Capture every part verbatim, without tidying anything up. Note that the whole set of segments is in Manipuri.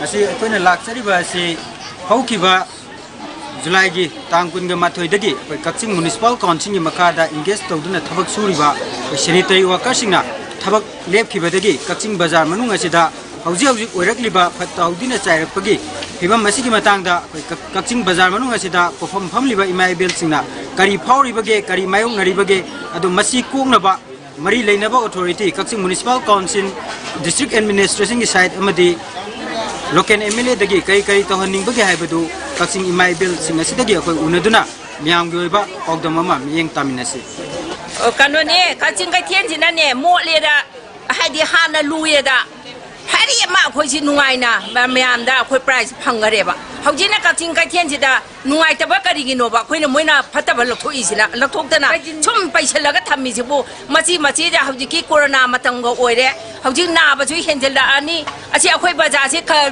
ꯑꯁꯤ ꯑꯩꯈꯣꯏꯅ ꯂꯥꯛꯆꯔꯤꯕ ꯑꯁꯤ ꯍꯧꯈꯤꯕ ꯖꯨꯂꯥꯏꯒꯤ ꯇꯥꯡ ꯀꯨꯟꯒ ꯃꯥꯊꯣꯏꯗꯒꯤ ꯑꯩꯈꯣꯏ ꯀꯛꯆꯤꯡ ꯃ꯭ꯌꯨꯅꯤꯁꯤꯄꯥꯜ ꯀꯥꯎꯟꯁꯤꯜꯒꯤ ꯃꯈꯥꯗ engage ꯇꯧꯗꯨꯅ ꯊꯕꯛ ꯁꯨꯔꯤꯕ ꯑꯩꯈꯣꯏ sanitary workerꯁꯤꯡꯅ ꯊꯕꯛ ꯂꯦꯞꯈꯤꯕꯗꯒꯤ ꯀꯛꯆꯤꯡ ꯕꯖꯥꯔ ꯃꯅꯨꯡ ꯑꯁꯤꯗ ꯍꯧꯖꯤꯛ ꯍꯧꯖꯤꯛ ꯑꯣꯏꯔꯛꯂꯤꯕ ꯐꯠꯇ ꯍꯥꯎꯗꯤꯅ ꯆꯥꯏꯔꯛꯄꯒꯤ ꯐꯤꯕꯝ ꯑꯁꯤꯒꯤ ꯃꯇꯥꯡꯗ ꯑꯩꯈꯣꯏ ꯀꯛ-, ꯀꯛꯆꯤꯡ ꯕꯖꯥꯔ ꯃꯅꯨꯡ ꯑꯁꯤꯗ ꯄꯣꯛꯐꯝ ꯐꯝꯂꯤꯕ ꯏꯃꯥ ꯏꯕꯦꯜꯁꯤꯡꯅ ꯀꯔꯤ ꯐꯥꯎꯔꯤꯕꯒꯦ, ꯀꯔꯤ ꯃꯥꯌꯣꯛꯅꯔꯤꯕꯒꯦ, ꯑꯗꯣ ꯃꯁꯤ ꯀꯣꯛꯅꯕ ꯃꯔꯤ ꯂꯩꯅꯕ authority, ꯀꯛꯆꯤꯡ ꯃ꯭ꯌꯨꯅꯤꯁꯤꯄꯥꯜ ꯀꯥꯎꯟꯁꯤꯜ, district administrationꯒꯤ side ꯑꯃꯗꯤ local MLAꯗꯒꯤ ꯀꯔꯤ ꯀꯔꯤ ꯇꯧꯍꯟꯅꯤꯡꯕꯒꯦ ꯍꯥꯏꯕꯗꯨ ꯀꯛꯆꯤꯡ ꯏꯃꯥ ꯏꯕꯦꯜꯁꯤꯡ ꯑꯁꯤꯗꯒꯤ ꯑꯩꯈꯣꯏ ꯎꯅꯗꯨꯅ ꯃꯤꯌꯥꯝꯒꯤ ꯑꯣꯏꯕ ꯄꯥꯎꯗꯝ ꯑꯃ ꯃꯤꯠꯌꯦꯡ ꯇꯥꯃꯤꯟꯅꯁꯤ꯫ ꯑꯣ, ꯀꯩꯅꯣꯅꯦ, ꯀꯛꯆꯤꯡ ꯀꯩꯊꯦꯜꯁꯤꯅꯅꯦ, ꯃꯣꯠꯂꯦꯗ, ꯍꯥꯏꯗꯤ ꯍꯥꯟꯅ ꯂꯨꯏꯌꯦꯗ, ꯍꯥꯏꯔꯤ ꯑꯃ ꯑꯩꯈꯣꯏꯁꯤ ꯅꯨꯡꯉꯥꯏꯅ ꯃ-, ꯃꯌꯥꯝꯗ ꯑꯩꯈꯣꯏ prize ꯐꯪꯈꯔꯦꯕ꯫ ꯍꯧꯖꯤꯛꯅ ꯀꯛꯆꯤꯡ ꯀꯩꯊꯦꯜꯁꯤꯗ ꯅꯨꯡꯉꯥꯏꯇꯕ ꯀꯔꯤꯒꯤꯅꯣꯕ? ꯑꯩꯈꯣꯏꯅ ꯃꯣꯏꯅ ꯐꯠꯇꯕ ꯂꯧꯊꯣꯛꯏꯁꯤꯅ, ꯂꯧꯊꯣꯛꯇꯅ ꯁꯨꯝ ꯄꯩꯁꯤꯜꯂꯒ ꯊꯝꯃꯤꯁꯤꯕꯨ? ꯃꯆꯤ ꯃꯆꯤꯗ ꯍꯧꯖꯤꯛꯀꯤ ꯀꯣꯔꯣꯅꯥ ꯃꯇꯝꯒ ꯑꯣꯏꯔꯦ, ꯍꯧꯖꯤꯛ ꯅꯥꯕꯁꯨ ꯍꯦꯟꯖꯜꯂꯛꯑꯅꯤ꯫ ꯑꯁꯤ ꯑꯩꯈꯣꯏ ꯕꯖꯥꯔꯁꯤ ꯀ-,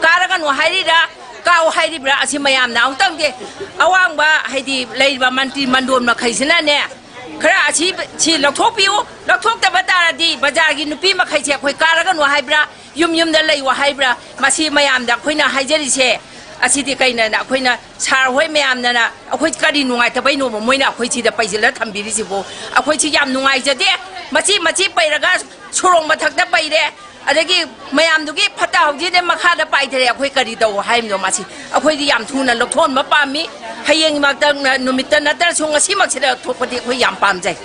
ꯀꯥꯔꯒꯅꯨ ꯍꯥꯏꯔꯤꯔꯥ, ꯀꯥꯎ ꯍꯥꯏꯔꯤꯕ꯭ꯔꯥ? ꯑꯁꯤ ꯃꯌꯥꯝꯅ ꯑꯃꯨꯛꯇꯪꯗꯤ ꯑꯋꯥꯡꯕ, ꯍꯥꯏꯗꯤ ꯂꯩꯔꯤꯕ ꯃꯟꯇ꯭ꯔꯤ ꯃꯟꯗꯣꯟ ꯃꯈꯩꯁꯤꯅꯅꯦ, ꯈꯔ ꯑꯁꯤ, ꯁꯤ ꯂꯧꯊꯣꯛꯄꯤꯌꯨ, ꯂꯧꯊꯣꯛꯇꯕ ꯇꯥꯔꯗꯤ ꯕꯖꯥꯔꯒꯤ ꯅꯨꯄꯤ ꯃꯈꯩꯁꯦ ꯑꯩꯈꯣꯏ ꯀꯥꯔꯒꯅꯨ ꯍꯥꯏꯕ꯭ꯔꯥ, ꯌꯨꯝ ꯌꯨꯝꯗ ꯂꯩꯌꯨ ꯍꯥꯏꯕ꯭ꯔꯥ? ꯃꯁꯤ ꯃꯌꯥꯝꯗ ꯑꯩꯈꯣꯏꯅ ꯍꯥꯏꯖꯔꯤꯁꯦ꯫ ꯑꯁꯤꯗꯤ ꯀꯩꯅꯣꯅ, ꯑꯩꯈꯣꯏꯅ ꯁꯥꯔ ꯍꯣꯏ ꯃꯌꯥꯝꯅꯅ ꯑꯩꯈꯣꯏ ꯀꯔꯤ ꯅꯨꯡꯉꯥꯏꯇꯕꯩꯅꯣꯕ ꯃꯣꯏꯅ ꯑꯩꯈꯣꯏ ꯁꯤꯗ ꯄꯩꯁꯤꯜꯂ ꯊꯝꯕꯤꯔꯤꯁꯤꯕꯨ? ꯑꯩꯈꯣꯏꯁꯤ ꯌꯥꯝ ꯅꯨꯡꯉꯥꯏꯖꯗꯦ꯫ ꯃꯆꯤ ꯃꯆꯤ ꯄꯩꯔꯒ ꯁꯣꯔꯣꯛ ꯃꯊꯛꯇ ꯄꯩꯔꯦ, ꯑꯗꯒꯤ ꯃꯌꯥꯝꯗꯨꯒꯤ ꯐꯠꯇ ꯍꯥꯎꯗꯤꯗ ꯃꯈꯥꯗ ꯄꯥꯏꯊꯔꯦ꯫ ꯑꯩꯈꯣꯏ ꯀꯔꯤ ꯇꯧ ꯍꯥꯏꯕꯅꯣ ꯃꯁꯤ? ꯑꯩꯈꯣꯏꯗꯤ ꯌꯥꯝ ꯊꯨꯅ ꯂꯧꯊꯣꯛꯍꯟꯕ ꯄꯥꯝꯃꯤ꯫ ꯍꯌꯦꯡꯃꯛꯇ, ꯅꯨꯃꯤꯠꯇ ꯅꯠꯇ꯭ꯔꯁꯨ ꯉꯁꯤꯃꯛꯁꯤꯗ ꯂꯧꯊꯣꯛꯄꯗꯤ ꯑꯩꯈꯣꯏ ꯌꯥꯝ ꯄꯥꯝꯖꯩ꯫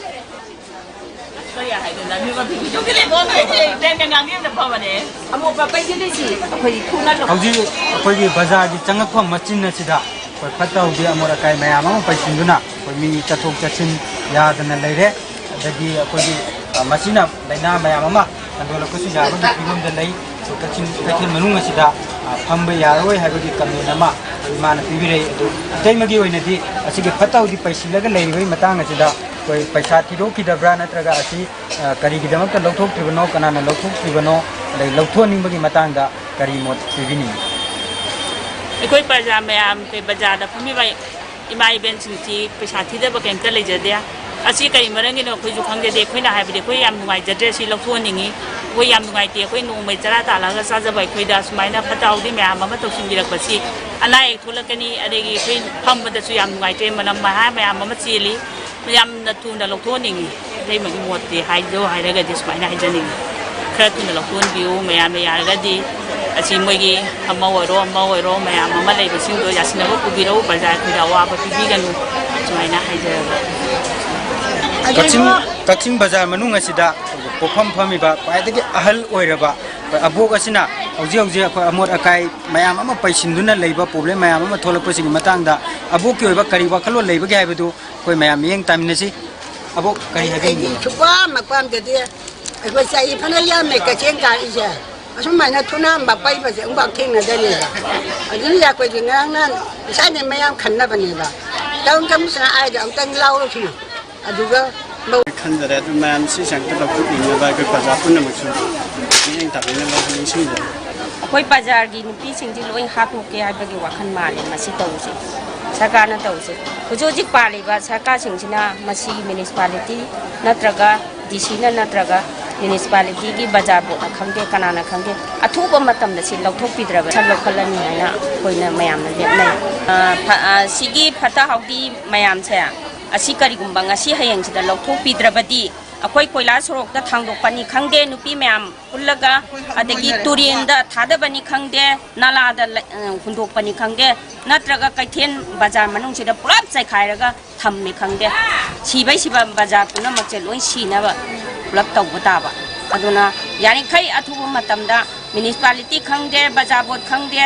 ꯀꯔꯤ ꯍꯥꯏꯗꯣꯏꯅꯣ? ꯃꯤ ꯃꯈꯩ ꯚꯤꯗꯤꯑꯣꯒꯤ ꯂꯩꯕ ꯃꯈꯩꯁꯦ ꯇ꯭ꯔꯦꯟꯒ ꯉꯥꯡꯕꯤꯕꯅ ꯐꯕꯅꯦ꯫ ꯑꯃꯣꯠꯄ ꯄꯩꯁꯤꯜꯂꯤꯁꯤ ꯑꯩꯈꯣꯏꯗꯤ ꯊꯨꯅ ꯂꯧ- ꯍꯧꯖꯤꯛ ꯑꯩꯈꯣꯏꯒꯤ ꯕꯖꯥꯔꯒꯤ ꯆꯪꯉꯛꯐꯝ ꯃꯆꯤꯟ ꯑꯁꯤꯗ ꯑꯩꯈꯣꯏ ꯐꯠꯇ ꯍꯥꯎꯗꯤ ꯑꯃꯣꯠ ꯑꯀꯥꯏ ꯃꯌꯥꯝ ꯑꯃ ꯄꯩꯁꯤꯟꯗꯨꯅ ꯑꯩꯈꯣꯏ ꯃꯤ ꯆꯠꯊꯣꯛ ꯆꯠꯁꯤꯟ ꯌꯥꯗꯅ ꯂꯩꯔꯦ꯫ ꯑꯗꯒꯤ ꯑꯩꯈꯣꯏꯒꯤ, ꯑ, ꯃꯁꯤꯅ ꯂꯥꯏꯅꯥ ꯃꯌꯥꯝ ꯑꯃ ꯁꯟꯗꯣꯛꯂꯛꯄꯁꯨ ꯌꯥꯕꯒꯤ ꯐꯤꯕꯝꯗ ꯂꯩ꯫ ꯑꯗꯣ ꯀꯛꯆꯤꯡ ꯀꯩꯊꯦꯜ ꯃꯅꯨꯡ ꯑꯁꯤꯗ, ꯑ, ꯐꯝꯕ ꯌꯥꯔꯔꯣꯏ ꯍꯥꯏꯕꯒꯤ ꯀꯃꯦꯟ ꯑꯃ ꯏꯃꯥꯅ ꯄꯤꯕꯤꯔꯛꯏ꯫ ꯑꯗꯨ ꯏꯇꯩꯃꯒꯤ ꯑꯣꯏꯅꯗꯤ ꯑꯁꯤꯒꯤ ꯐꯠꯇ ꯍꯥꯎꯗꯤ ꯄꯩꯁꯤꯜꯂꯒ ꯂꯩꯔꯤꯕꯒꯤ ꯃꯇꯥꯡ ꯑꯁꯤꯗ ꯑꯩꯈꯣꯏ ꯄꯩꯁꯥ ꯊꯤꯗꯣꯛꯈꯤꯗꯕ꯭ꯔꯥ ꯅꯠꯇ꯭ꯔꯒ ꯑꯁꯤ, ꯑ, ꯀꯔꯤꯒꯤꯗꯃꯛꯇ ꯂꯧꯊꯣꯛꯇ꯭ꯔꯤꯕꯅꯣ, ꯀꯅꯥꯅ ꯂꯧꯊꯣꯛꯇ꯭ꯔꯤꯕꯅꯣ, ꯑꯗꯩ ꯂꯧꯊꯣꯛꯍꯟꯅꯤꯡꯕꯒꯤ ꯃꯇꯥꯡꯗ ꯀꯔꯤ ꯃꯣꯠ ꯄꯤꯕꯤꯅꯤꯡꯏ? ꯑꯩꯈꯣꯏ ꯄ꯭ꯔꯖꯥ ꯃꯌꯥꯝ, ꯑꯩꯈꯣꯏ ꯕꯖꯥꯔꯗ ꯐꯝꯃꯤꯕ ꯏꯃꯥ ꯏꯕꯦꯟꯁꯤꯡꯁꯤ ꯄꯩꯁꯥ ꯊꯤꯗꯕ ꯀꯩꯝꯇ ꯂꯩꯖꯗꯦ꯫ ꯑꯁꯤ ꯀꯔꯤ ꯃꯔꯝꯒꯤꯅꯣ ꯑꯩꯈꯣꯏꯁꯨ ꯈꯪꯖꯗꯦ꯫ ꯑꯩꯈꯣꯏꯅ ꯍꯥꯏꯕꯗꯤ ꯑꯩꯈꯣꯏ ꯌꯥꯝ ꯅꯨꯡꯉꯥꯏꯖꯗ꯭ꯔꯦ, ꯁꯤ ꯂꯧꯊꯣꯛꯍꯟꯅꯤꯡꯉꯤ꯫ ꯑꯩꯈꯣꯏ ꯌꯥꯝ ꯅꯨꯡꯉꯥꯏꯇꯦ꯫ ꯑꯩꯈꯣꯏ ꯅꯣꯡꯃꯩ ꯆꯔꯥ ꯇꯥꯜꯂꯒ ꯆꯥꯖꯕ ꯑꯩꯈꯣꯏꯗ ꯁꯨꯃꯥꯏꯅ ꯐꯠꯇ ꯍꯥꯎꯗꯤ ꯃꯌꯥꯝ ꯑꯃ ꯇꯧꯁꯤꯟꯕꯤꯔꯛꯄꯁꯤ, ꯑꯅꯥ ꯑꯌꯦꯛ ꯊꯣꯛꯂꯛꯀꯅꯤ, ꯑꯗꯒꯤ ꯑꯩꯈꯣꯏ ꯐꯝꯕꯗꯁꯨ ꯌꯥꯝ ꯅꯨꯡꯉꯥꯏꯇ꯭ꯔꯦ, ꯃꯅꯝ ꯃꯍꯥ ꯃꯌꯥꯝ ꯑꯃ ꯆꯦꯜꯂꯤ꯫ ꯌꯥꯝꯅ ꯊꯨꯅ ꯂꯧꯊꯣꯛꯍꯟꯅꯤꯡꯉꯤ꯫ ꯑꯇꯩꯃꯒꯤ ꯃꯣꯠꯇꯤ ꯍꯥꯏꯖꯧ ꯍꯥꯏꯔꯒꯗꯤ ꯁꯨꯃꯥꯏꯅ ꯍꯥꯏꯖꯅꯤꯡꯉꯤ, ꯈꯔ ꯊꯨꯅ ꯂꯧꯊꯣꯛꯍꯟꯕꯤꯌꯨ꯫ ꯃꯌꯥꯝꯅ ꯌꯥꯔꯒꯗꯤ ꯑꯁꯤ ꯃꯣꯏꯒꯤ ꯑꯃ ꯑꯣꯏꯔꯣ ꯑꯃ ꯑꯣꯏꯔꯣ ꯃꯌꯥꯝ ꯑꯃ ꯂꯩꯕꯁꯤꯡꯗꯣ ꯌꯥꯁꯤꯟꯅꯕ ꯄꯨꯕꯤꯔꯛꯎ, ꯄ꯭ꯔꯖꯥ ꯑꯩꯈꯣꯏꯗ ꯑꯋꯥꯕ ꯄꯤꯕꯤꯒꯅꯨ, ꯁꯨꯃꯥꯏꯅ ꯍꯥꯏꯖꯔꯒ꯫ ꯀꯛꯆꯤꯡ, ꯀꯛꯆꯤꯡ ꯕꯖꯥꯔ ꯃꯅꯨꯡ ꯑꯁꯤꯗ ꯄꯣꯛꯐꯝ ꯐꯝꯃꯤꯕ ꯈ꯭ꯋꯥꯏꯗꯒꯤ ꯑꯍꯜ ꯑꯣꯏꯔꯕ ꯑꯩꯈꯣꯏ ꯑꯕꯣꯛ ꯑꯁꯤꯅ ꯍꯧꯖꯤꯛ ꯍꯧꯖꯤꯛ ꯑꯩꯈꯣꯏ ꯑꯃꯣꯠ ꯑꯀꯥꯏ ꯃꯌꯥꯝ ꯑꯃ ꯄꯩꯁꯤꯟꯗꯨꯅ ꯂꯩꯕ, ꯄ꯭ꯔꯣꯕ꯭ꯂꯦꯝ ꯃꯌꯥꯝ ꯑꯃ ꯊꯣꯛꯂꯛꯄꯁꯤꯒꯤ ꯃꯇꯥꯡꯗ ꯑꯕꯣꯛꯀꯤ ꯑꯣꯏꯕ ꯀꯔꯤ ꯋꯥꯈꯜꯂꯣꯟ ꯂꯩꯕꯒꯦ ꯍꯥꯏꯕꯗꯨ ꯑꯩꯈꯣꯏ ꯃꯌꯥꯝ ꯃꯤꯠꯌꯦꯡ ꯇꯥꯃꯤꯟꯅꯁꯤ꯫ ꯑꯕꯣꯛ, ꯀꯔꯤ ꯑꯩꯗꯤ ꯍꯥꯏꯕꯤꯅꯤꯡꯕ? ꯁꯨꯄꯥꯝ ꯃꯄꯥꯝꯗꯗꯤ ꯑꯩꯈꯣꯏ ꯆꯍꯤ ꯐꯅ ꯌꯥꯝꯃꯦ ꯀꯩꯊꯦꯜ ꯀꯥꯔꯤꯁꯦ꯫ ꯑꯁꯨꯃꯥꯏꯅ ꯊꯨꯅꯥꯝꯕ ꯄꯩꯕꯁꯦ ꯑꯃꯨꯛꯐꯥꯎ ꯊꯦꯡꯅꯗꯔꯤꯕ꯫ ꯑꯗꯨꯅ ꯑꯩꯈꯣꯏꯗꯤ ꯉꯔꯥꯡ ꯅꯍꯥꯟ ꯏꯁꯥꯅ ꯃꯌꯥꯝ ꯈꯟꯅꯕꯅꯦꯕ꯫ ꯇꯧ ꯇꯧꯁꯤꯅ ꯍꯥꯏꯗꯤ ꯑꯃꯨꯛꯇꯪ ꯂꯥꯎꯔꯨꯁꯤꯅ꯫ ꯑꯗꯨꯒ ꯂꯧ- ꯈꯟꯖꯔꯦ꯫ ꯑꯗꯨ ꯃꯌꯥꯝ ꯁꯤꯁꯦ ꯑꯝꯇ ꯂꯧꯊꯣꯛꯄꯤꯅꯕ ꯑꯩꯈꯣꯏ ꯄ꯭ꯔꯖꯥ ꯄꯨꯝꯅꯃꯛꯁꯨ ꯃꯤꯠꯌꯦꯡ ꯇꯥꯕꯤꯅꯕ ꯅꯤꯡꯁꯤꯡꯖꯔꯤ꯫ ꯑꯩꯈꯣꯏ ꯕꯖꯥꯔꯒꯤ ꯅꯨꯄꯤꯁꯤꯡꯁꯤ ꯂꯣꯏ ꯍꯥꯠꯇꯣꯛꯀꯦ ꯍꯥꯏꯕꯒꯤ ꯋꯥꯈꯜ ꯃꯥꯜꯂꯦ ꯃꯁꯤ ꯇꯧꯔꯤꯁꯦ, ꯁꯔꯀꯥꯔꯅ ꯇꯧꯔꯤꯁꯦ꯫ ꯍꯧꯖꯤꯛ ꯍꯧꯖꯤꯛ ꯄꯥꯜꯂꯤꯕ ꯁꯔꯀꯥꯔꯁꯤꯡꯁꯤꯅ ꯃꯁꯤꯒꯤ ꯃ꯭ꯌꯨꯅꯤꯁꯤꯄꯥꯂꯤꯇꯤ ꯅꯠꯇ꯭ꯔꯒ ꯗꯤ ꯁꯤꯅ ꯅꯠꯇ꯭ꯔꯒ ꯃ꯭ꯌꯨꯅꯤꯁꯤꯄꯥꯂꯤꯇꯤꯒꯤ ꯕꯖꯥꯔ ꯕꯣꯔꯗꯅ ꯈꯪꯗꯦ, ꯀꯅꯥꯅ ꯈꯪꯗꯦ, ꯑꯊꯨꯕ ꯃꯇꯝꯗ ꯁꯤ ꯂꯧꯊꯣꯛꯄꯤꯗ꯭ꯔꯕ ꯁꯛ ꯂꯧꯈꯠꯂꯅꯤ ꯍꯥꯏꯅ ꯑꯩꯈꯣꯏꯅ ꯃꯌꯥꯝꯅ ꯂꯦꯞꯅꯩ꯫ ꯑ, ꯐ-, ꯑ, ꯁꯤꯒꯤ ꯐꯠꯇ ꯍꯥꯎꯗꯤ ꯃꯌꯥꯝꯁꯦ ꯑꯁꯤ ꯀꯔꯤꯒꯨꯝꯕ ꯉꯁꯤ ꯍꯌꯦꯡꯁꯤꯗ ꯂꯧꯊꯣꯛꯄꯤꯗ꯭ꯔꯕꯗꯤ ꯑꯩꯈꯣꯏ ꯀꯣꯏꯂꯥ ꯁꯣꯔꯣꯛꯇ ꯊꯥꯡꯗꯣꯛꯄꯅꯤ ꯈꯪꯗꯦ, ꯅꯨꯄꯤ ꯃꯌꯥꯝ ꯄꯨꯜꯂꯒ, ꯑꯗꯒꯤ ꯇꯨꯔꯦꯟꯗ ꯊꯥꯗꯕꯅꯤ ꯈꯪꯗꯦ, ꯅꯂꯥꯗ ꯂꯩ-, ꯑ, ꯍꯨꯟꯗꯣꯛꯄꯅꯤ ꯈꯪꯗꯦ, ꯅꯠꯇ꯭ꯔꯒ ꯀꯩꯊꯦꯜ ꯕꯖꯥꯔ ꯃꯅꯨꯡꯁꯤꯗ ꯄꯨꯂꯞ ꯆꯥꯏꯈꯥꯏꯔꯒ ꯊꯝꯃꯦ ꯈꯪꯗꯦ, ꯁꯤꯕꯩ ꯁꯤꯕ ꯕꯖꯥꯔ ꯄꯨꯝꯅꯃꯛꯁꯦ ꯂꯣꯏ ꯁꯤꯅꯕ ꯄꯨꯂꯞ ꯇꯧꯕ ꯇꯥꯕ꯫ ꯑꯗꯨꯅ ꯌꯥꯔꯤꯈꯩ ꯑꯊꯨꯕ ꯃꯇꯝꯗ ꯃ꯭ꯌꯨꯅꯤꯁꯤꯄꯥꯂꯤꯇꯤ ꯈꯪꯗꯦ, ꯕꯖꯥꯔ ꯕꯣꯔꯗ ꯈꯪꯗꯦ,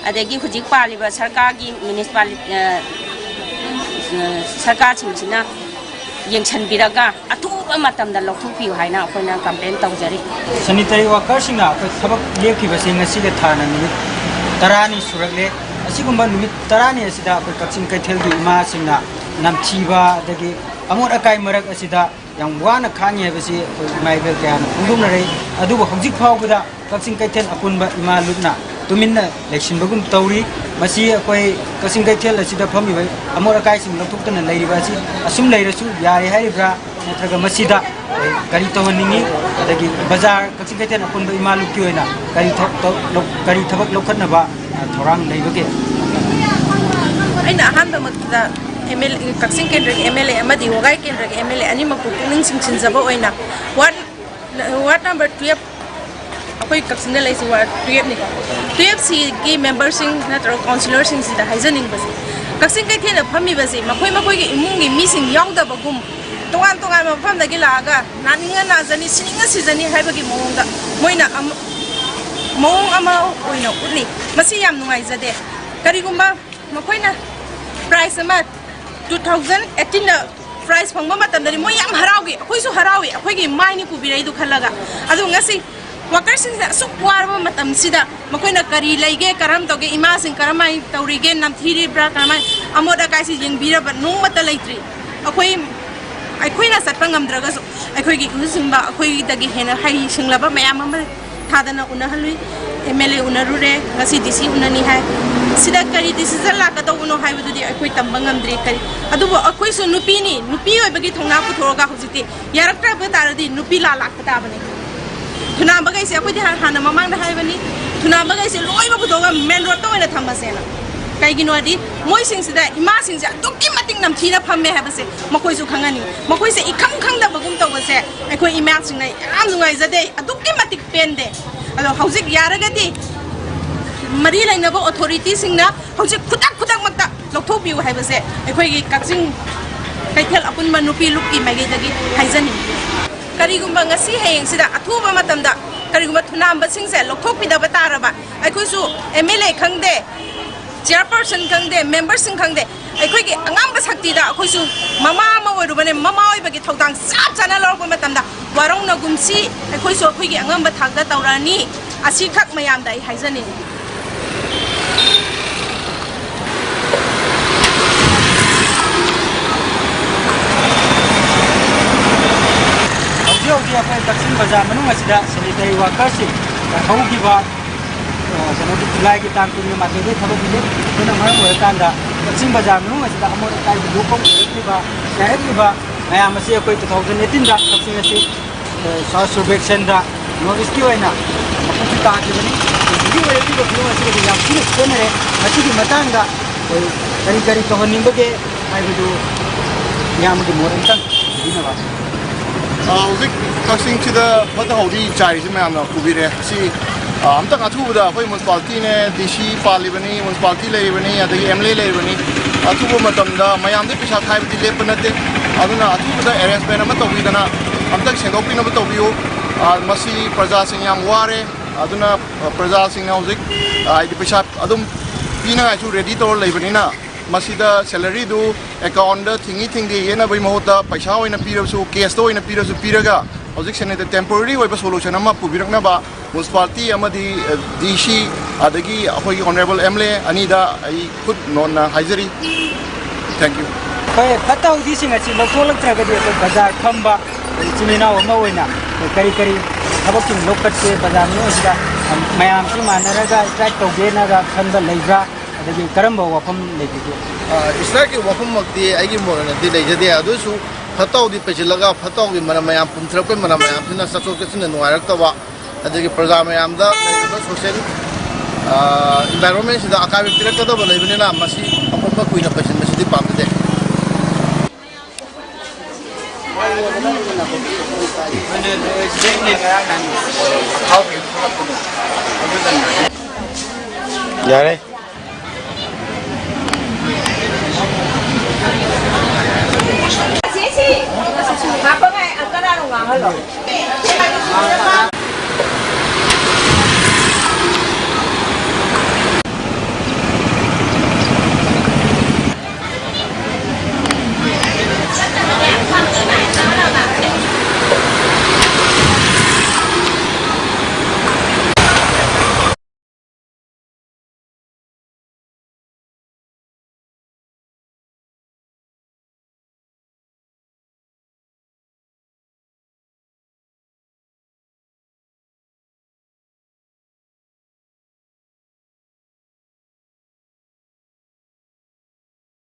ꯑꯗꯒꯤ ꯍꯧꯖꯤꯛ ꯄꯥꯜꯂꯤꯕ ꯁꯔꯀꯥꯔꯒꯤ ꯃ꯭ꯌꯨꯅꯤꯁꯤꯄꯥꯂꯤ-, ꯑ, ꯑ, ꯁꯔꯀꯥꯔꯁꯤꯡꯁꯤꯅ ꯌꯦꯡꯁꯤꯟꯕꯤꯔꯒ ꯑꯊꯨꯕ ꯃꯇꯝꯗ ꯂꯧꯊꯣꯛꯄꯤꯌꯨ ꯍꯥꯏꯅ ꯑꯩꯈꯣꯏꯅ ꯀꯝꯄ꯭ꯂꯦꯟ ꯇꯧꯖꯔꯤ꯫ ꯁꯦꯅꯤꯇꯔꯤ ꯋꯥꯀꯔꯁꯤꯡꯅ ꯑꯩꯈꯣꯏ ꯊꯕꯛ ꯂꯦꯞꯈꯤꯕꯁꯤ ꯉꯁꯤꯒ ꯊꯥꯅ ꯅꯨꯃꯤꯠ ꯇꯔꯥꯅꯤ ꯁꯨꯔꯛꯂꯦ꯫ ꯑꯁꯤꯒꯨꯝꯕ ꯅꯨꯃꯤꯠ ꯇꯔꯥꯅꯤ ꯑꯁꯤꯗ ꯑꯩꯈꯣꯏ ꯀꯛꯆꯤꯡ ꯀꯩꯊꯦꯜꯒꯤ ꯏꯃꯥꯁꯤꯡꯅ ꯅꯝꯊꯤꯕ ꯑꯗꯒꯤ ꯑꯃꯣꯠ ꯑꯀꯥꯏ ꯃꯔꯛ ꯑꯁꯤꯗ ꯌꯥꯝ ꯋꯥꯅ ꯈꯥꯡꯉꯤ ꯍꯥꯏꯕꯁꯤ ꯑꯩꯈꯣꯏ ꯏꯃꯥ ꯏꯕꯦꯜ ꯀꯌꯥꯅ ꯐꯣꯡꯗꯣꯛꯅꯔꯛꯏ꯫ ꯑꯗꯨꯕꯨ ꯍꯧꯖꯤꯛ ꯐꯥꯎꯕꯗ ꯀꯛꯆꯤꯡ ꯀꯩꯊꯦꯜ ꯑꯄꯨꯟꯕ ꯏꯃꯥ ꯂꯨꯞꯅ ꯇꯨꯃꯤꯟꯅ ꯂꯩꯁꯤꯟꯕꯒꯨꯝ ꯇꯧꯔꯤ꯫ ꯃꯁꯤ ꯑꯩꯈꯣꯏ ꯀꯛꯆꯤꯡ ꯀꯩꯊꯦꯜ ꯑꯁꯤꯗ ꯐꯝꯃꯤꯕ ꯑꯃꯣꯠ ꯑꯀꯥꯏꯁꯤꯡ ꯂꯧꯊꯣꯛꯇꯅ ꯂꯩꯔꯤꯕ ꯑꯁꯤ ꯑꯁꯨꯝ ꯂꯩꯔꯁꯨ ꯌꯥꯔꯦ ꯍꯥꯏꯔꯤꯕ꯭ꯔꯥ? ꯅꯠꯇ꯭ꯔꯒ ꯃꯁꯤꯗ ꯀꯔꯤ ꯇꯧꯍꯟꯅꯤꯡꯉꯤ? ꯑꯗꯒꯤ ꯕꯖꯥꯔ, ꯀꯛꯆꯤꯡ ꯀꯩꯊꯦꯜ ꯑꯄꯨꯟꯕ ꯏꯃꯥ ꯂꯨꯞꯀꯤ ꯑꯣꯏꯅ ꯀꯔꯤ ꯊ-, ꯇꯧ-, ꯂꯧ-, ꯀꯔꯤ ꯊꯕꯛ ꯂꯧꯈꯠꯅꯕ, ꯑ, ꯊꯧꯔꯥꯡ ꯂꯩꯕꯒꯦ? ꯑꯩꯅ ꯑꯍꯥꯟꯕꯃꯛꯇꯗ ꯑꯦꯝ ꯑꯦꯜ ꯑꯦ, ꯀꯛꯆꯤꯡ ꯀꯦꯟꯗ꯭ꯔꯒꯤ ꯑꯦꯝ ꯑꯦꯜ ꯑꯦ ꯑꯃꯗꯤ ꯋꯥꯒꯥꯏ ꯀꯦꯟꯗ꯭ꯔꯒꯤ ꯑꯦꯝ ꯑꯦꯜ ꯑꯦ ꯑꯅꯤꯃꯛꯄꯨ ꯄꯨꯛꯅꯤꯡ ꯆꯤꯡꯁꯤꯟꯖꯕ ꯑꯣꯏꯅ ꯋꯥꯔꯗ ꯋꯥꯔꯗ ꯅꯝꯕꯔ ꯇꯨꯌꯦꯜꯐ, ꯑꯩꯈꯣꯏ ꯀꯛꯆꯤꯡꯗ ꯂꯩꯔꯤꯁꯤ ꯋꯥꯔꯗ ꯇꯨꯌꯦꯜꯐꯅꯤꯀꯣ꯫ ꯇꯨꯌꯦꯜꯐꯁꯤꯒꯤ ꯃꯦꯝꯕꯔꯁꯤꯡ ꯅꯠꯇ꯭ꯔꯒ ꯀꯥꯎꯟꯁꯤꯂꯔꯁꯤꯡꯁꯤꯗ ꯍꯥꯏꯖꯅꯤꯡꯕꯁꯦ, ꯀꯛꯆꯤꯡ ꯀꯩꯊꯦꯜꯗ ꯐꯝꯃꯤꯕꯁꯤ ꯃꯈꯣꯏ ꯃꯈꯣꯏꯒꯤ ꯏꯃꯨꯡꯒꯤ ꯃꯤꯁꯤꯡ ꯌꯥꯎꯗꯕꯒꯨꯝ, ꯇꯣꯉꯥꯟ ꯇꯣꯉꯥꯟꯕ ꯃꯐꯝꯗꯒꯤ ꯂꯥꯛꯑꯒ ꯅꯥꯅꯤꯡꯉ ꯅꯥꯖꯅꯤ, ꯁꯤꯅꯤꯡꯉ ꯁꯤꯖꯅꯤ ꯍꯥꯏꯕꯒꯤ ꯃꯑꯣꯡꯗ ꯃꯣꯏꯅ ꯑꯃ-, ꯃꯑꯣꯡ ꯑꯃ ꯑꯣꯏꯅ ꯎꯠꯂꯤ꯫ ꯃꯁꯤ ꯌꯥꯝ ꯅꯨꯡꯉꯥꯏꯖꯗꯦ꯫ ꯀꯔꯤꯒꯨꯝꯕ ꯃꯈꯣꯏꯅ ꯄ꯭ꯔꯥꯏꯖ ꯑꯃ ꯇꯨ ꯊꯥꯎꯖꯟ ꯑꯩꯠꯇꯤꯟꯗ ꯄ꯭ꯔꯥꯏꯖ ꯐꯪꯕ ꯃꯇꯝꯗꯗꯤ ꯃꯣꯏ ꯌꯥꯝ ꯍꯔꯥꯎꯈꯤ, ꯑꯩꯈꯣꯏꯁꯨ ꯍꯔꯥꯎꯏ, ꯑꯩꯈꯣꯏꯒꯤ ꯃꯥꯏꯅ ꯄꯨꯕꯤꯔꯛꯏꯗꯨ ꯈꯜꯂꯒ꯫ ꯑꯗꯨ ꯉꯁꯤ ꯋꯥꯀꯔꯁꯤꯡꯁꯦ ꯑꯁꯨꯛ ꯋꯥꯔꯕ ꯃꯇꯝꯁꯤꯗ ꯃꯈꯣꯏꯅ ꯀꯔꯤ ꯂꯩꯒꯦ, ꯀꯔꯝ ꯇꯧꯒꯦ, ꯏꯃꯥꯁꯤꯡ ꯀꯔꯝꯍꯥꯏꯅ ꯇꯧꯔꯤꯒꯦ, ꯅꯝꯊꯤꯔꯤꯕ꯭ꯔꯥ, ꯀꯔꯝꯍꯥꯏꯅ ꯑꯃꯣꯠ ꯑꯀꯥꯏꯁꯤ ꯌꯦꯡꯕꯤꯔꯕ ꯅꯣꯡꯃꯇ ꯂꯩꯇ꯭ꯔꯤ꯫ ꯑꯩꯈꯣꯏ, ꯑꯩꯈꯣꯏꯅ ꯆꯠꯄ ꯉꯝꯗ꯭ꯔꯒꯁꯨ ꯑꯩꯈꯣꯏꯒꯤ ꯏꯍꯨꯠꯁꯤꯡꯕ, ꯑꯩꯈꯣꯏꯗꯒꯤ ꯍꯦꯟꯅ ꯍꯩꯁꯤꯡꯂꯕ ꯃꯌꯥꯝ ꯑꯃ ꯊꯥꯗꯅ ꯎꯅꯍꯜꯂꯨꯏ꯫ ꯑꯦꯝ ꯑꯦꯜ ꯑꯦ ꯎꯅꯔꯨꯔꯦ, ꯉꯁꯤ ꯗꯤ ꯁꯤ ꯎꯅꯅꯤ ꯍꯥꯏ꯫ ꯁꯤꯗ ꯀꯔꯤ ꯗꯤꯁꯤꯖꯟ ꯂꯥꯛꯀꯗꯧꯕꯅꯣ ꯍꯥꯏꯕꯗꯨꯗꯤ ꯑꯩꯈꯣꯏ ꯇꯝꯕ ꯉꯝꯗ꯭ꯔꯤ꯫ ꯀꯔꯤ, ꯑꯗꯨꯕꯨ ꯑꯩꯈꯣꯏꯁꯨ ꯅꯨꯄꯤꯅꯤ, ꯅꯨꯄꯤ ꯑꯣꯏꯕꯒꯤ ꯊꯧꯅꯥ ꯄꯨꯊꯣꯛꯑꯒ ꯍꯧꯖꯤꯛꯇꯤ ꯌꯥꯔꯛꯇ꯭ꯔꯕ ꯇꯥꯔꯗꯤ ꯅꯨꯄꯤ ꯂꯥ ꯂꯥꯛꯄ ꯇꯥꯕꯅꯤ꯫ ꯊꯨꯅꯥꯝꯕꯈꯩꯁꯦ ꯑꯩꯈꯣꯏꯗꯤ ꯍꯥꯟ-, ꯍꯥꯟꯅ ꯃꯃꯥꯡꯗ ꯍꯥꯏꯕꯅꯤ, ꯊꯨꯅꯥꯝꯕꯈꯩꯁꯦ ꯂꯣꯏꯅꯃꯛ ꯄꯨꯊꯣꯛꯑꯒ ꯃꯦꯟ ꯔꯣꯗꯇ ꯑꯣꯏꯅ ꯊꯝꯃꯁꯦꯅ꯫ ꯀꯩꯒꯤꯅꯣ ꯍꯥꯏꯗꯤ ꯃꯣꯏꯁꯤꯡꯁꯤꯗ, ꯏꯃꯥꯁꯤꯡꯁꯦ ꯑꯗꯨꯛꯀꯤ ꯃꯇꯤꯛ ꯅꯝꯊꯤꯅ ꯐꯝꯃꯦ ꯍꯥꯏꯕꯁꯦ ꯃꯈꯣꯏꯁꯨ ꯈꯪꯍꯟꯅꯤ꯫ ꯃꯈꯣꯏꯁꯦ ꯏꯈꯪ ꯈꯪꯗꯕꯒꯨꯝ ꯇꯧꯕꯁꯦ ꯑꯩꯈꯣꯏ ꯏꯃꯥꯁꯤꯡꯅ ꯌꯥꯝ ꯅꯨꯡꯉꯥꯏꯖꯗꯦ, ꯑꯗꯨꯛꯀꯤ ꯃꯇꯤꯛ ꯄꯦꯟꯗꯦ꯫ ꯑꯗꯣ ꯍꯧꯖꯤꯛ ꯌꯥꯔꯒꯗꯤ ꯃꯔꯤ ꯂꯩꯅꯕ ꯑꯣꯊꯣꯔꯤꯇꯤꯁꯤꯡꯅ ꯍꯧꯖꯤꯛ ꯈꯨꯗꯛ ꯈꯨꯗꯛꯃꯛꯇ ꯂꯧꯊꯣꯛꯄꯤꯌꯨ ꯍꯥꯏꯕꯁꯦ ꯑꯩꯈꯣꯏꯒꯤ ꯀꯛꯆꯤꯡ ꯀꯩꯊꯦꯜ ꯑꯄꯨꯟꯕ ꯅꯨꯄꯤ ꯂꯨꯞꯀꯤ ꯃꯥꯏꯀꯩꯗꯒꯤ ꯍꯥꯏꯖꯅꯤꯡꯏ꯫ ꯀꯔꯤꯒꯨꯝꯕ ꯉꯁꯤ ꯍꯌꯦꯡꯁꯤꯗ ꯑꯊꯨꯕ ꯃꯇꯝꯗ ꯀꯔꯤꯒꯨꯝꯕ ꯊꯨꯅꯥꯝꯕꯁꯤꯡꯁꯦ ꯂꯧꯊꯣꯛꯄꯤꯗꯕ ꯇꯥꯔꯕ, ꯑꯩꯈꯣꯏꯁꯨ ꯑꯦꯝ ꯑꯦꯜ ꯑꯦ ꯈꯪꯗꯦ, ꯆꯤꯌꯔꯄꯔꯁꯟ ꯈꯪꯗꯦ, ꯃꯦꯝꯕꯔꯁꯤꯡ ꯈꯪꯗꯦ, ꯑꯩꯈꯣꯏꯒꯤ ꯑꯉꯝꯕ ꯁꯛꯇꯤꯗ ꯑꯩꯈꯣꯏꯁꯨ ꯃꯃꯥ ꯑꯃ ꯑꯣꯏꯔꯨꯕꯅꯦ, ꯃꯃꯥ ꯑꯣꯏꯕꯒꯤ ꯊꯧꯗꯥꯡ ꯆꯞ ꯆꯥꯅ ꯂꯧꯔꯛꯄ ꯃꯇꯝꯗ ꯋꯥꯔꯧꯅꯒꯨꯝꯁꯤ, ꯑꯩꯈꯣꯏꯁꯨ ꯑꯩꯈꯣꯏꯒꯤ ꯑꯉꯝꯕ ꯊꯥꯛꯇ ꯇꯧꯔꯛꯑꯅꯤ꯫ ꯑꯁꯤꯈꯛ ꯃꯌꯥꯝꯗ ꯑꯩ ꯍꯥꯏꯖꯅꯤꯡꯏ꯫ ꯍꯧꯖꯤꯛ ꯍꯧꯖꯤꯛ ꯑꯩꯈꯣꯏ ꯀꯛꯆꯤꯡ ꯕꯖꯥꯔ ꯃꯅꯨꯡ ꯑꯁꯤꯗ ꯁꯦꯅꯤꯇꯔꯤ ꯋꯥꯀꯔꯁꯤꯡ ꯍꯧꯈꯤꯕ, ꯑ, ꯖꯨꯂꯥꯏꯒꯤ ꯇꯥꯡ ꯀꯨꯟꯒ ꯃꯥꯊꯣꯏꯗꯒꯤ ꯊꯕꯛ ꯄꯤꯖꯩ꯫ ꯑꯗꯨꯅ ꯃꯔꯝ ꯑꯣꯏꯔꯀꯥꯟꯗ ꯀꯛꯆꯤꯡ ꯕꯖꯥꯔ ꯃꯅꯨꯡ ꯑꯁꯤꯗ ꯑꯃꯣꯠ ꯑꯀꯥꯏ ꯍꯨꯟꯗꯣꯛꯐꯝ ꯑꯣꯏꯔꯛꯂꯤꯕ, ꯆꯥꯏꯔꯛꯂꯤꯕ ꯃꯌꯥꯝ ꯑꯁꯤ ꯑꯩꯈꯣꯏ two thousand eighteen-ꯗ ꯀꯛꯆꯤꯡ ꯑꯁꯤ, ꯑ, ꯁ꯭ꯋꯥꯁ ꯁꯔꯕꯦꯛꯁꯟꯗ North East-ꯀꯤ ꯑꯣꯏꯅ ꯃꯈꯣꯡꯁꯨ ꯇꯥꯈꯤꯕꯅꯤ꯫ ꯍꯧꯖꯤꯛꯀꯤ ꯑꯣꯏꯔꯛꯂꯤꯕ ꯐꯤꯕꯝ ꯑꯁꯤꯒꯗꯤ ꯌꯥꯝ ꯊꯤꯅ ꯈꯦꯠꯅꯔꯦ꯫ ꯃꯁꯤꯒꯤ ꯃꯇꯥꯡꯗ ꯑꯩꯈꯣꯏ ꯀꯔꯤ ꯀꯔꯤ ꯇꯧꯍꯟꯅꯤꯡꯕꯒꯦ ꯍꯥꯏꯕꯗꯨ ꯃꯤꯌꯥꯝꯒꯤ ꯃꯣꯠ ꯑꯝꯇꯪ ꯊꯝꯕꯤꯅꯕ꯫ ꯑ, ꯍꯧꯖꯤꯛ ꯀꯛꯆꯤꯡꯁꯤꯗ ꯐꯠꯇ ꯍꯥꯎꯗꯤ ꯆꯥꯏꯔꯤꯁꯦ ꯃꯌꯥꯝꯅ ꯎꯕꯤꯔꯦ꯫ ꯑꯁꯤ, ꯑ, ꯑꯝꯇꯪ ꯑꯊꯨꯕꯗ ꯑꯩꯈꯣꯏ ꯃ꯭ꯌꯨꯅꯤꯁꯤꯄꯥꯂꯤꯇꯤꯅꯦ, ꯗꯤ ꯁꯤ ꯄꯥꯜꯂꯤꯕꯅꯤ, ꯃ꯭ꯌꯨꯅꯤꯁꯤꯄꯥꯂꯤꯇꯤ ꯂꯩꯔꯤꯕꯅꯤ, ꯑꯗꯒꯤ ꯑꯦꯝ ꯑꯦꯜ ꯑꯦ ꯂꯩꯔꯤꯕꯅꯤ, ꯑꯊꯨꯕ ꯃꯇꯝꯗ ꯃꯌꯥꯝꯗꯒꯤ ꯄꯩꯁꯥ ꯈꯥꯏꯕꯗꯤ ꯂꯦꯞꯄ ꯅꯠꯇꯦ꯫ ꯑꯗꯨꯅ ꯑꯊꯨꯕꯗ ꯑꯦꯔꯦꯟꯖꯃꯦꯟ ꯑꯃ ꯇꯧꯕꯤꯗꯅ ꯑꯝꯇꯪ ꯁꯦꯡꯗꯣꯛꯄꯤꯅꯕ ꯇꯧꯕꯤꯌꯨ꯫ ꯑ, ꯃꯁꯤ ꯄ꯭ꯔꯖꯥꯁꯤꯡ ꯌꯥꯝ ꯋꯥꯔꯦ꯫ ꯑꯗꯨꯅ, ꯑ, ꯄ꯭ꯔꯖꯥꯁꯤꯡꯅ ꯍꯧꯖꯤꯛ, ꯑ, ꯍꯥꯏꯗꯤ ꯄꯩꯁꯥ ꯑꯗꯨꯝ ꯄꯤꯅꯉꯥꯏꯁꯨ ꯔꯦꯗꯤ ꯇꯧꯔ ꯂꯩꯕꯅꯤꯅ, ꯃꯁꯤꯗ ꯁꯦꯂꯔꯤꯗꯨ ꯑꯦꯀꯥꯎꯟꯗ ꯊꯤꯡꯉꯤ ꯊꯤꯡꯗꯦ ꯌꯦꯠꯅꯕꯒꯤ ꯃꯍꯨꯠꯇ ꯄꯩꯁꯥ ꯑꯣꯏꯅ ꯄꯤꯔꯕꯁꯨ, ꯀꯦꯁꯇ ꯑꯣꯏꯅ ꯄꯤꯔꯁꯨ ꯄꯤꯔꯒ, ꯍꯧꯖꯤꯛ ꯁꯦꯅꯦꯇ ꯇꯦꯝꯄꯣꯔꯔꯤ ꯑꯣꯏꯕ ꯁꯣꯂꯨꯁꯟ ꯑꯃ ꯄꯨꯕꯤꯔꯛꯅꯕ ꯃ꯭ꯌꯨꯅꯤꯁꯤꯄꯥꯂꯤꯇꯤ ꯑꯃꯗꯤ, ꯑ, ꯗꯤ ꯁꯤ, ꯑꯗꯒꯤ ꯑꯩꯈꯣꯏꯒꯤ ꯑꯣꯅꯔꯦꯕꯜ ꯑꯦꯝ ꯑꯦꯜ ꯑꯦ ꯑꯅꯤꯗ ꯑꯩ ꯈꯨꯠ ꯅꯣꯟꯅ ꯍꯥꯏꯖꯔꯤ꯫ Thank you꯫ ꯍꯣꯏ, ꯐꯠꯇ ꯍꯥꯎꯗꯤꯁꯤꯡ ꯑꯁꯤ ꯂꯧꯊꯣꯛꯂꯛꯇ꯭ꯔꯒꯗꯤ ꯑꯩꯈꯣꯏ ꯕꯖꯥꯔ ꯐꯝꯕ ꯏꯆꯤꯜ ꯏꯅꯥꯎ ꯑꯃ ꯑꯣꯏꯅ ꯑꯩꯈꯣꯏ ꯀꯔꯤ ꯀꯔꯤ ꯊꯕꯛꯁꯤꯡ ꯂꯧꯈꯠꯀꯦ, ꯕꯖꯥꯔ ꯃꯅꯨꯡ ꯑꯁꯤꯗ ꯃꯌꯥꯝꯁꯤ ꯃꯥꯟꯅꯔꯒ ꯁ꯭ꯇ꯭ꯔꯥꯏꯛ ꯇꯧꯒꯦꯅꯒ ꯈꯟꯕ ꯂꯩꯕ꯭ꯔꯥ? ꯑꯗꯒꯤ ꯀꯔꯝꯕ ꯋꯥꯐꯝ ꯂꯩꯕꯤꯒꯦ? ꯑ, ꯁ꯭ꯇ꯭ꯔꯥꯏꯛꯀꯤ ꯋꯥꯐꯝꯃꯛꯇꯤ ꯑꯩꯒꯤ ꯃꯣꯠ ꯑꯣꯏꯅꯗꯤ ꯂꯩꯖꯗꯦ꯫ ꯑꯗꯨꯁꯨ ꯐꯠꯇ ꯍꯥꯎꯗꯤ ꯄꯩꯁꯤꯜꯂꯒ ꯐꯠꯇ ꯍꯥꯎꯗꯤ ꯃꯅꯝ ꯃꯌꯥꯝ ꯄꯨꯝꯊꯔꯛꯄꯒꯤ ꯃꯅꯝ ꯃꯌꯥꯝꯁꯤꯅ ꯆꯠꯊꯣꯛ ꯆꯠꯁꯤꯟꯗ ꯅꯨꯡꯉꯥꯏꯔꯛꯇꯕ, ꯑꯗꯒꯤ ꯄ꯭ꯔꯖꯥ ꯃꯌꯥꯝꯗ ꯂꯩꯔꯤꯕ ꯁꯣꯁꯤꯌꯦꯜ, ꯑ, ꯏꯟꯚꯥꯏꯔꯣꯟꯃꯦꯟꯁꯤꯗ ꯑꯀꯥꯏꯕ ꯄꯤꯔꯛꯀꯗꯕ ꯂꯩꯕꯅꯤꯅ ꯃꯁꯤ ꯑꯃꯣꯠꯄ ꯀꯨꯏꯅ ꯄꯩꯁꯤꯟꯕꯁꯤꯗꯤ ꯄꯥꯝꯖꯗꯦ꯫ ꯌꯥꯔꯦ꯫ ꯁꯤ, ꯁꯤ, ꯍꯥꯞꯄꯉꯥꯏ ꯀꯅꯥꯅꯣ ꯉꯥꯡꯍꯜꯂꯣ?